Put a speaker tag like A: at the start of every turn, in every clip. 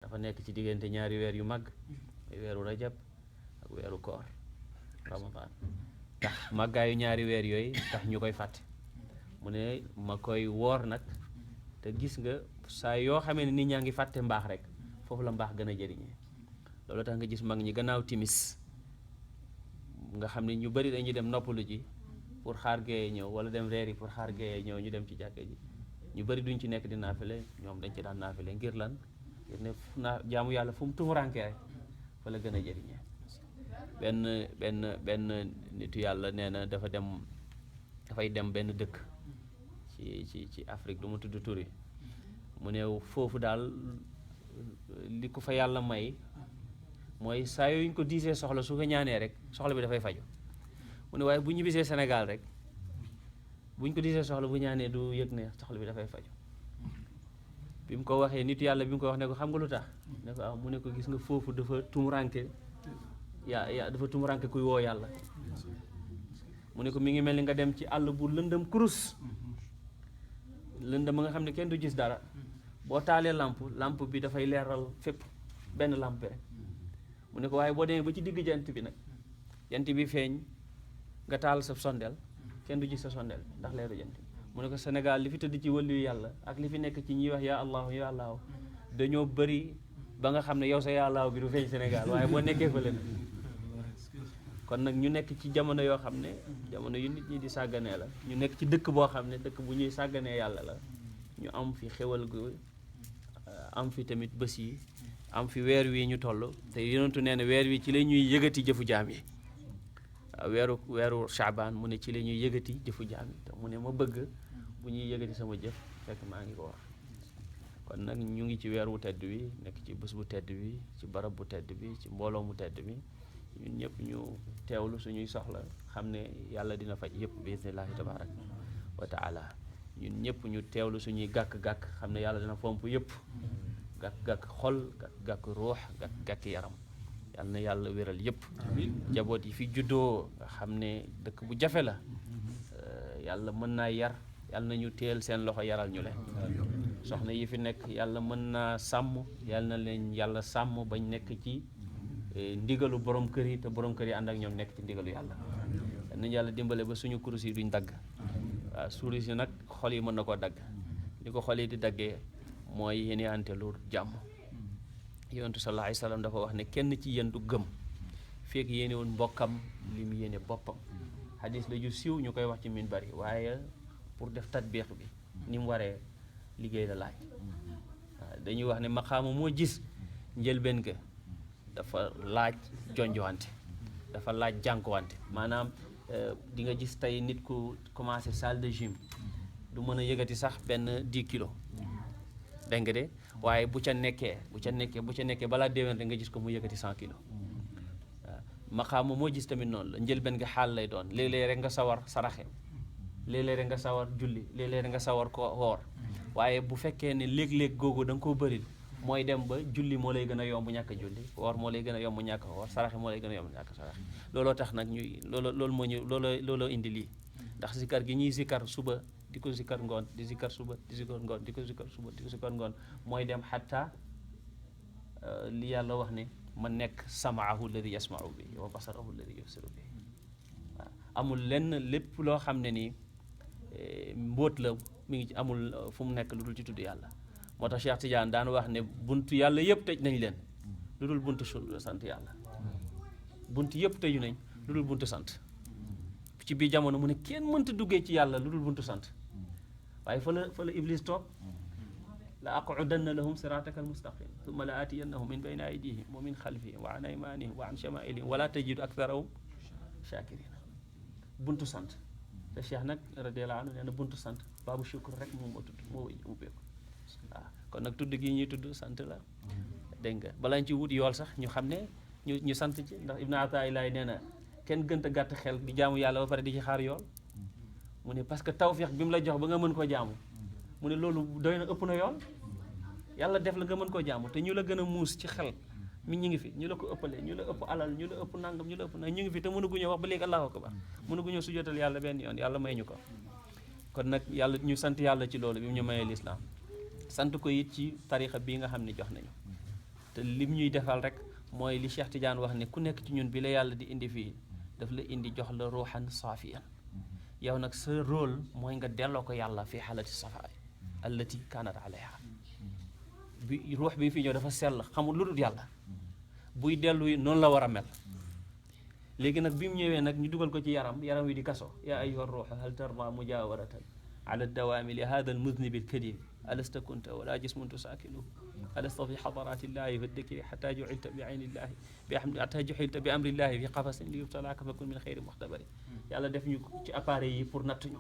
A: dafa nekk ci diggante ñaari weer yu mag weeru rajab ak weeru koor ramadan tax màggaayu ñaari weer yooyu tax ñu koy fàtte mu ne ma koy woor nag te gis nga saa yoo xamee ne nit ñaa ngi fàtte mbaax rek foofu la mbaax gën a jëriñee loolu tax nga gis mag ñi gannaaw timis nga xam ne ñu bari dañuy dem noppalu ji pour xaar géeye ñëw wala dem reeri pour xaar géeye ñëw ñu dem ci jàkka ji ñu bari duñ ci nekk di naafile ñoom dañ ci daan naafile ngir lan ngir ne jaamu yàlla fu mu tumurankee rek fa la gën a jëriñee benn nitu yàlla nee na dafay dem benn dëkk ci Afrique du ma tudd tur yi mu ne foofu daal li ko fa yàlla may mooy saa yooyu ñu ko diisee soxla su ko ñaanee rek soxla bi dafay faju mu ne waaye bu ñu bisee Sénégal rek buñ ko diisee soxla bu ñaanee du yëg ne soxla bi dafay faju bi mu ko waxee nit yàlla bi mu ko wax ne ko xam nga lu tax ne ko mu ne ko gis nga foofu dafa tumuranke dafa tumuranke kuy woo yàlla mu ne ko mi ngi mel ni nga dem ci àll bu lëndëm kurus lëndëm ba nga xam ne kenn du gis dara boo taalee lampe bi dafay leeral fépp benn lampe rek mu ne ko waaye boo demee ba ci digg jant bi nag jant bi feeñ nga taal sa sondeel kenn du gis sa sondeel ndax leeru jant bi mu ne ko Sénégal li fi tëdd ci wàllu yàlla ak li fi nekk ci ñuy wax yaa allahu yaa allahu dañoo bëri ba nga xam ne yow sa yaa allahu bi du feeñ Sénégal waaye boo nekkee fële na kon nag ñu nekk ci jamono yoo xam ne jamono yu nit ñi di sàgganee la ñu nekk ci dëkk boo xam ne dëkk bu ñuy sàgganee yàlla la ñu am fi xewal gu am fi tamit bés yi am fi weer wi ñu toll te yonentu nee na weer wi ci la ñuy yëgati jëfu jaam yi weeru Shaabaan mu ne ci la ñuy yëgati jëfu jaam yi te mu ne ma bëgg bu ñuy yëgati sama jëf fekk maa ngi ko wax kon nag ñu ngi ci weer wu tedd wi nekk ci bés bu tedd bi ci barab bu tedd bi ci mbooloo mu tedd bi ñun ñëpp ñu teewlu suñuy soxla xam ne yàlla dina faj yëpp bi idnillaahi tabaaraka wa taala ñun ñëpp ñu teewlu suñuy gàkk-gàkk xam ne yàlla dina fomp yëpp gàkk-gàkk xol gàkk-gàkk ruux gàkk-gàkk yaram yàlla na yàlla wéral yëpp jaboot yi fi juddoo nga xam ne dëkk bu jafe la yàlla mën naa yar yàlla na ñu teel seen loxo yaral ñu leen soxna yi fi nekk yàlla mën naa sàmm yàlla na leen yàlla sàmm bañ nekk ci ndigalu borom kër yi te borom kër yi ànd ak ñoom nekk ci ndigalu yàlla nañu yàlla dimbale ba suñu kurus yi duñ dagg waaw kurus yi nag xol yi mën na koo dagg li ko xol yi di daggee mooy yéene ante lu jàmm yonentu sallallahu alayhi wa sallam dafa wax ne kenn ci yéen du gëm fekk yéene woon mbokkam li mu yéene boppam hadis la ju siiw ñu koy wax ci minbar yi waaye pour def tatbiix bi ni mu waree liggéey la laaj waaw dañuy wax ne maqaama moo gis njëlbeen ga dafa laaj jonjowante dafa laaj jànkuwante maanaam di nga gis tey nit ku commencé salle de gym du mën a yëgati sax benn 10 kilos dégg nga de waaye bu ca nekkee balaa déwén rek nga gis ko mu yëgati 100 kilos waaw maqaama moo gis tamit noonu la njëlbeen nga xaal lay doon léeg-léeg rek nga sawar saraxe léeg-léeg rek nga sawar julli léeg-léeg rek nga sawar ko woor waaye bu fekkee ne léeg-léeg googu da nga koo bëri mooy dem ba julli moo lay gën a yomb ñàkk julli woor moo lay gën a yomb ñàkk woor saraxe moo lay gën a yomb ñàkk saraxe looloo tax nag ñuy looloo indi lii ndax zikar gi ñuy zikar suba di ko zikar ngoon di zikar suba di zikar ngoon di ko zikar suba di ko zikar ngoon mooy dem xatta li yàlla wax ne ma nekk samaahu alladi yasmau bi wa basarahu alladi yubsiru bi waaw amul lenn lépp loo xam ne nii mbóot la mi ngi ci amul fu mu nekk lu dul ci tudd yàlla moo tax Cheikh Tidiane daan wax ne buntu yàlla yëpp tëj nañ leen lu dul buntu sant yàlla buntu yëpp tëju nañ lu dul buntu sant ci biir jamono mu ne kenn mënta duggee ci yàlla lu dul buntu sant waaye fa la iblis toog la aqudanna lahum siraataka almustaqim thumma la aatiyannahum min bayni aydihim wa min xalfihim wa an aymanihim wa an chamailihim wala tajidu aktharahum shakirina buntu sant te Cheikh nag radiyallahu anhu nee na buntu sant baabu shukr rek moom moo tudd moo ubbeeku waaw kon nag tudd gi ñuy tudd sant la dégg nga balaa ñu ci wut yool sax ñu xam ne ñu sant ci ndax Ibn Ataa'illaah nee na kenn gënt a gàtt xel di jaamu yàlla ba pare di ci xaar yool mu ne parce que tawfiix bi mu la jox ba nga mën koo jaamu mu ne loolu doy na ëpp na yool yàlla def la nga mën koo jaamu te ñu la gën a muus ci xel mi ñu ngi fi ñu la ko ëppalee ñu la ëpp alal ñu la ëpp nangam ñu la ëpp nangam ñu ngi fi te mënaguñoo wax ba léegi allahu akbar mënaguñoo sujjóotal yàlla benn yoon yàlla may ñu ko kon nag yàlla ñu sant yàlla ci loolu bi mu ñu mayee lislaam sant ko it ci tarixa bii nga xam ne jox nañu te lim ñuy defal rek mooy li Cheikh Tidiane wax ne ku nekk ci ñun bi la yàlla di indi fii daf la indi jox la ruuxan saafiyan yow nag sa rôle mooy nga delloo ko yàlla fi xaalati safaay allati kaanat alayha bi ruux bi fi ñëw dafa sell xamul lu dul yàlla buy dellu noonu la war a mel léegi nag bi mu ñëwee nag ñu dugal ko ci yaram wi di kaso yaa ayyuha ruuxu hal tarda mujawaratan ala dawaami li hada almudnibi alkadim alasta kunta wala jismun tusaakinuhu alasta fi xadaratillahi fi dikri xata juxilta bi aynillahi xata juxilta bi amrillahi fi qafasin li yubtalaaka fakun min xeyri muxtabari yàlla def ñu ci appareil yi pour natt ñu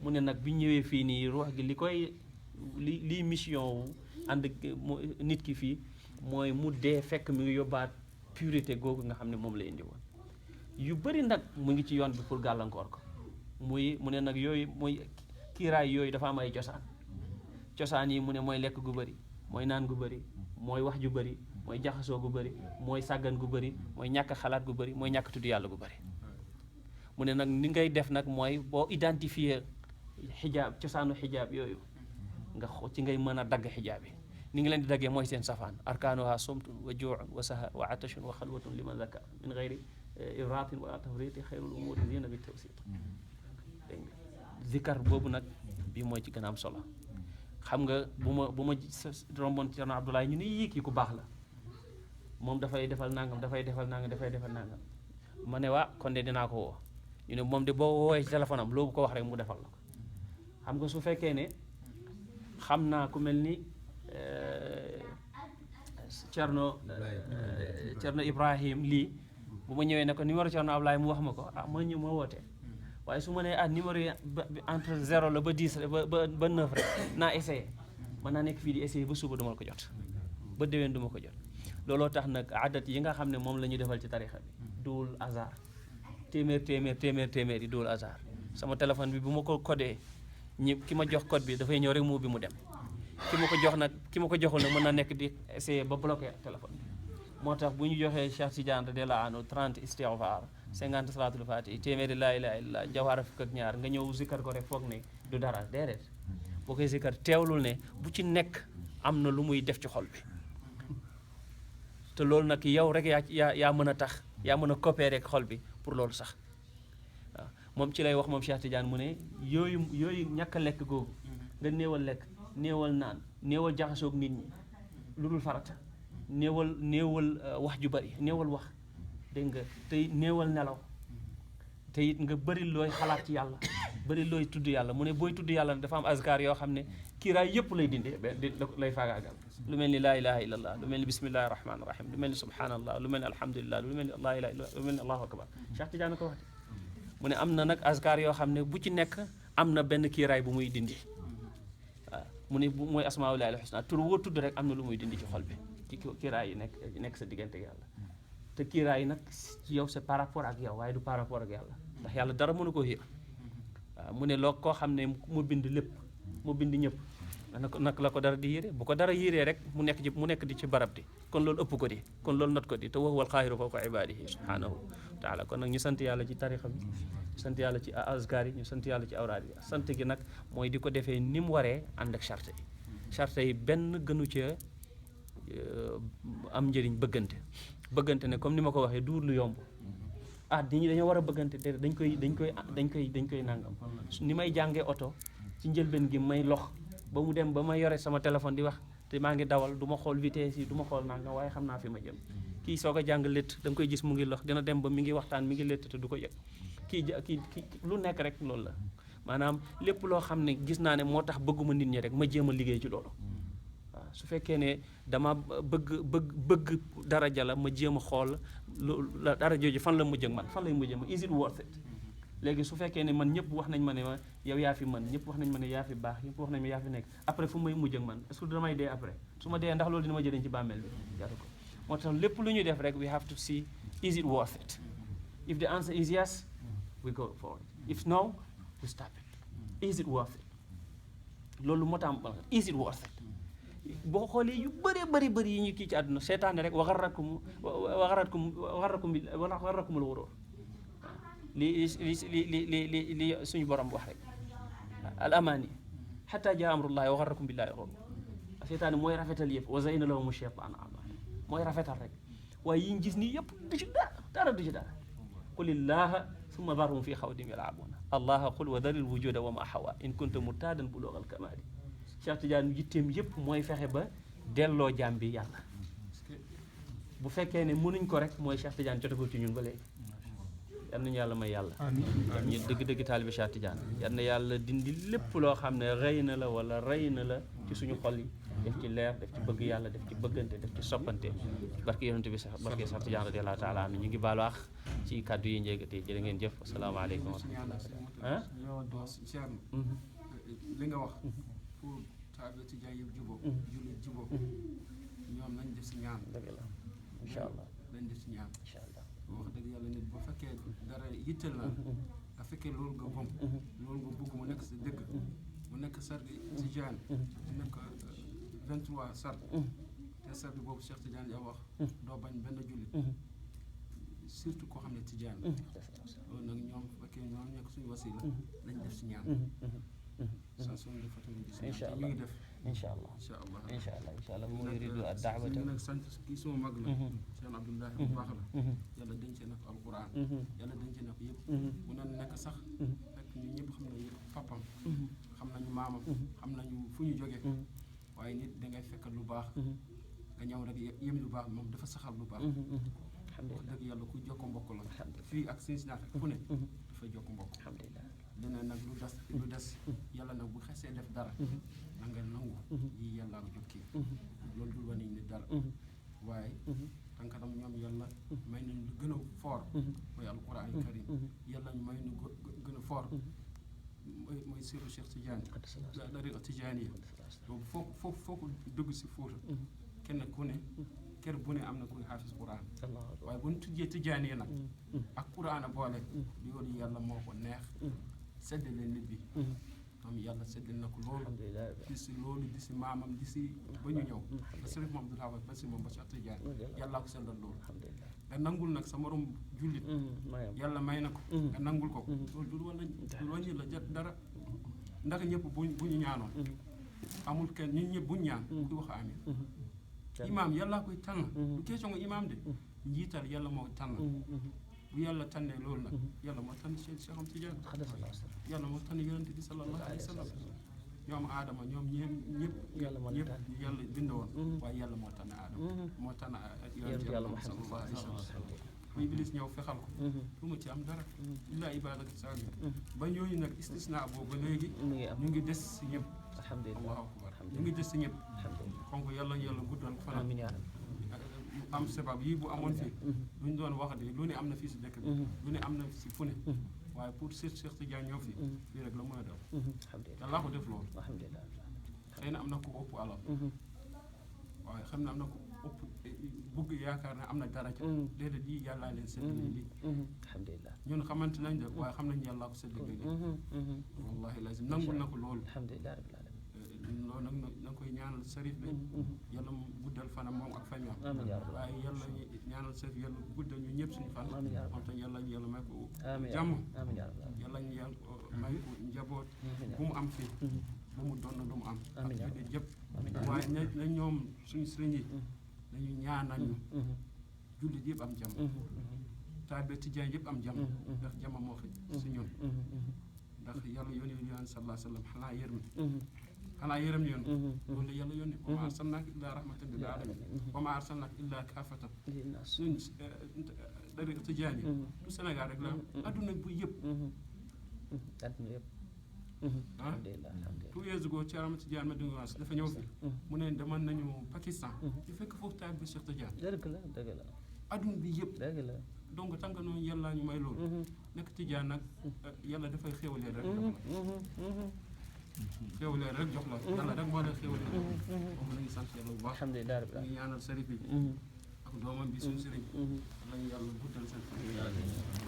A: mu ne nag bi ñëwee fii nii ruux gi li mission wu ànd nit ki fii mooy mu dee fekk mi ngi yóbbaat purité googu nga xam ne moom la indi woon yu bëri nag mu ngi ci yoon bi pour gàllankoor ko mu ne nag yooyu mooy kiiraay yooyu dafa am ay cosaan yi mu ne mooy lekk gu bëri mooy naan gu bëri mooy wax ju bëri mooy jaxasoo gu bëri mooy sàggan gu bëri mooy ñàkk xalaat gu bëri mooy ñàkk tudd yàlla gu bëri mu ne nag ni ngay def nag mooy boo identifier cosaanu xijaab yooyu nga ci ngay mën a dagg xijaab yi ni ngi leen di daggee mooy seen safaan arkaanuha sumtun wa juucun wa saha wa atashun wa xalwatun liman zaka min gayri ifratin wala tafriti xayrul umuri zina bi tawsit dégg nga zikar boobu nag bii mooy ci gën a am solo xam nga bu ma romboon Cerno Abdoulaye ñu ne yii kii ku baax la moom dafay defal nangam ma ne waa kon de dinaa ko woo ñu ne moom de boo woowee ci téléphone am loobu ko wax rek mu defal la ko xam nga su fekkee ne xam naa ku mel ni Cerno Ibrahim lii bu ma ñëwee ne ko numéro Cerno Abdoulaye mu wax ma ko ma ñëw ma woote waaye su ma nee numéro yi entre 0 la ba 10 ba 9 rek naa essayé mën naa nekk fii di essayé ba suba duma ko jot ba déwén duma ko jot looloo tax nag adat yi nga xam ne moom la ñu defal ci tarixa bi duwul hasard téeméer yi duwul hasard sama téléphone bi bu ma ko codé ki ma jox code bi dafay ñëw rek mu ubbi mu dem ki ma ko joxul nag mën na nekk di essayer ba bloqué téléphone bi moo tax bu ñu joxee Cheikh Tidiane radiyallahu anhu 30 istighfar 50 salatul fatihi téeméeri laa ilaaha illallah jawhara fukk ak ñaar nga ñëw zikkar ko rek foog ne du dara déedéet boo koy zikkar teewlul ne bu ci nekk am na lu muy def ci xol bi te loolu nag yow rek yaa mën a tax yaa mën a coopérer rek xol bi pour loolu sax waaw moom ci lay wax moom Cheikh Tidiane mu ne yooyu ñàkk a lekk googu nga néewal lekk néewal naan néewal jaxasoog nit ñi lu dul farata néewal wax ju bari néewal wax dégg nga tey néewal nelaw te it nga bëri looy xalaat ci yàlla bëri looy tudd yàlla mu ne booy tudd yàlla dafa am azkar yoo xam ne kiiraay yëpp lay dindee lay faagaagal lu mel ni laa ilaha illallah lu mel ni bismillahi rahmani rahim lu mel ni subhanallah lu mel ni alhamdulillah lu mel ni laa ilaha illallah lu mel ni allahu akbar Cheikh Tidiane ko waxte mu ne am na nag azkar yoo xam ne bu ci nekk am na benn kiiraay bu muy dindi waaw mu ne mooy asmaullahi alhusna tur woo tudd rek am na lu muy dindi ci xol bi ci kiiraay yi nekk sa diggante ak yàlla te kiiraay yi nag ci yow c'est par rapport ak yow waaye du par rapport ak yàlla ndax yàlla dara mënu ko xiir waaw mu ne loo koo xam ne mu bind lépp mu bind ñëpp nag la ko dara di yére bu ko dara yéree rek mu nekk di ci barab di kon loolu ëpp ko di kon loolu not ko di te wa huwal qaahiru fawqa ibaadihi subhanahu wa taala kon nag ñu sant yàlla ci tarixa bi ñu sant yàlla ci azkar yi ñu sant yàlla ci awraad yi sant gi nag mooy di ko defee ni mu waree ànd ak charte yi benn gënu ca am njëriñ bëggante ne comme ni ma ko waxee duur lu yomb nit ñi dañoo war a bëggante te dañ koy nangam ni may jàngee oto ci njëlbeen gi may lox ba mu dem ba ma yore sama téléphone di wax te maa ngi dawal du ma xool vitesse yi du ma xool nangam waaye xam naa fi ma jëm kii soog a jàng létt da nga koy gis mu ngi lox dina dem ba mi ngi waxtaan mi ngi létt te du ko yëg kii lu nekk rek loolu la maanaam lépp loo xam ne gis naa ne moo tax bëgguma nit ñi rek ma jéem a liggéey ci loolu su fekkee ne dama bëgg daraja la ma jéem a xool la daraja ji fan la mujj ak man fan lay mujj ak man is it worth it léegi su fekkee ne man ñëpp wax nañ ma ne ma yow yaa fi man ñëpp wax nañ ma ne yaa fi baax ñëpp wax nañ ma yaa fi nekk après fu may mujj ak man est-ce que damay dee après su ma dee ndax loolu dina ma jëriñ ci bàmmeel bi jaru ko moo tax lépp lu ñuy def rek we have to see is it worth it if the answer is yes we go forward if no we stop it is it worth it loolu moo tax is it worth it boo xoolee yu bëri yi ñu kii ci àdduna seetaane rek waxarakumul wuróor li suñu borom wax rek al amani xata jaa amrullahi waxarakum billahi xool seytaane mooy rafetal yëpp wa zayyana lahumu shaytaanu a'maalahum mooy rafetal rek waaye yi ñu gis nii yëpp du ci dara du ci dara qulillaha summa darhum fi xawdihim yal'abuuna allaha qul wa daril wujuda wa ma hawa in kunta murtadan bulughal kamali Cheikh Tidiane yitteem yëpp mooy fexe ba delloo jaam bi yàlla bu fekkee ne mënuñ ko rek mooy Cheikh Tidiane jote ko ci ñun ba léegi yal nañu yàlla may yàlla ñu dëgg-dëgg taalibe Cheikh Tidiane yal na yàlla dindi lépp loo xam ne rey na la wala rey na la ci suñu xol yi def ci leer def ci bëgg yàlla def ci bëggante def ci soppante barke yonent bi sax barke Cheikh Tidiane radiyallahu taala anu ñu ngi baalu àq ci kàddu yi njëkkati jërë ngeen jëf asalaamaaleykum wa rahmatulah
B: li nga wax pour taalibe Tidiane yëpp jubóo jullit jubóo ñoom nañ def si ñaan
A: dëgg la incha allah
B: nañ def si ñaan
A: incha allah
B: wax dëgg yàlla nit bu fekkee dara yitteel la nga fekkee loolu nga gëm loolu nga bëgg mu nekk sa dëgg mu nekk sargi Tidiane mu nekk 23 sar te sargi boobu Cheikh Tidiane ya wax doo bañ benn jullit surtout koo xam ne Tidiane loolu nag ñoom fekkee ñoom nekk suñu wasila nañ def si ñaan saa suñu defa tamit di si ñaan ñu ngi def
A: incha allah incha allah mu yuridu ad-da'wata
B: ñu nag sant kii suma mag la Cheikh Abdoulahi bu baax la yàlla dencee na ko alquran yàlla dencee na ko yëpp mu ne nekk sax fekk ñu ñëpp xam nañu papam xam nañu maamam xam nañu fu ñu jógee waaye nit dangay fekk lu baax nga ñëw rek yem lu baax moom dafa saxal lu baax wax dëgg yàlla ku jokko mbokk la fii ak Cincinnati fu ne dafay jokko mbokk leneen nag lu des yàlla nag bu xesee def dara na nga nangu yi yàlla ko jokkee loolu dul wane ni dara waaye tankanam ñoom yàlla may nañ lu gën a fort mooy alquran karim yàlla ñu may nu gën a fort mooy siru Cheikh Tidiane dari Tidiane yi boobu foo ko dugg si Fuuta kenn ku ne kër bu ne am na kuy xaafis quran waaye bu ñu tuddee Tidiane yi nag ak quran a boole loolu yàlla moo ko neex seddale nit bi moom yàlla seddal na ko loolu di si loolu di si maamam di si ba ñu ñëw ba Sërif Mamadou Hawa ba si moom ba Cheikh Tidiane yàllaa ko seddal loolu nga nangul nag sa morom jullit yàlla may na ko nga nangul ko loolu du wàññi la dara ndax ñëpp bu ñu ñaanoon amul kenn ñun ñëpp buñ ñaan kuy wax amin imaam yàllaa koy tànn du question nga imaam de njiital yàlla moo tànn bu yàlla tànnee loolu nag yàlla moo tànn Cheikh Ahmed Tidiane yàlla moo tànn yonent bi sallallahu alayhi wa sallam ñoom aadama ñoom ñëpp yàlla bind woon waaye yàlla moo tànn aadama moo tànn yonent yàlla sallallahu alayhi wa sallam bu Iblis ñëw fexal ko lu mu ci am dara illaa ibadaka saali ba ñooñu nag istisna boobu ba léegi ñu ngi des si ñëpp allahu akbar ñu ngi des si ñëpp donc yàlla guddal fanam am sabab yi bu amoon fii luñ doon wax de lu ne am na fii si dëkk bi lu ne am na si fu ne waaye pour Cheikh Tidiane ñëw fii fii rek la mën a daw yàllaa ko def loolu xëy na am na ko ëpp alal waaye xam ne am na ko ëpp bugg yaakaar ne am na daraja déedéet yi yàllaa leen séddale lii
A: alhamdulilah
B: ñun xamante nañ de waaye xam nañ yàllaa ko séddale lii wallahi lazim nangul na ko loolu
A: alhamdulilah
B: loolu nag na koy ñaanal Sërif bi yàlla mu guddal fanam moom ak famille waaye yàlla ñaanal Sërif yàlla guddal ñu ñëpp suñu fan moom tam yàlla may ko jàmm yàlla ñu may ko njaboot bu mu am fii bu mu donn lu mu am ak jullit yëpp waaye na ñoom suñu sëriñ yi nañu ñaanal ñu jullit yëpp am jàmm taalibe Tijaan yëpp am jàmm ndax jàmm moo xëj si ñun ndax yàlla yónni yonent sallallahu alayhi wa sallam xanaa yërëm yoon loolu la yàlla yónni wa maa arsalnaaka illaa rahmatan lil aalamiin wa maa arsalnaaka illaa kaafatan suñ dari Tijaan yi du Sénégal rek la adduna bu yëpp
A: alhamdulilah
B: 2 years ago Cheikh Ahmed Tidiane Medina dafa ñëw fi mu ne demoon nañu Pakistan di fekk foofu taalibe Cheikh Tidiane
A: dëgg la
B: adduna bi yëpp
A: dëgg la
B: donc tant que noonu yàlla ñu may loolu nekk Tidiane nag yàlla dafay xéwalee rek xéwalee rek jox la yàlla rek moo la xéwalee moom la ñu sant yàlla bu baax
A: alhamdulilah
B: ñu ñaanal Sërif bi ak doomam bi suñu sëriñ lañu yàlla guddal seen fan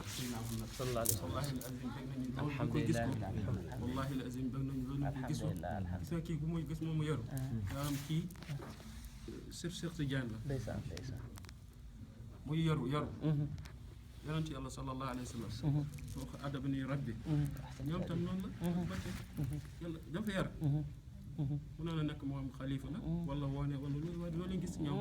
B: ak Seydina Muhammad
A: sallallahu alayhi wa sallam
B: wallahi al azim bëgg nañu loolu ko gis ko wallahi al azim bëgg nañu loolu ko gis ko gis nga kii bu muy gis moom mu yaru maanaam kii Cheikh Tidiane la
A: ndeysaan
B: muy yaru yonent yàlla sallallahu alayhi wa sallam soo ko adabani rabbi ñoom tam noonu la ba tey yàlla dafa yar mënoon a nekk moo am xalifa la wala woone wala loo leen gis ci ñoom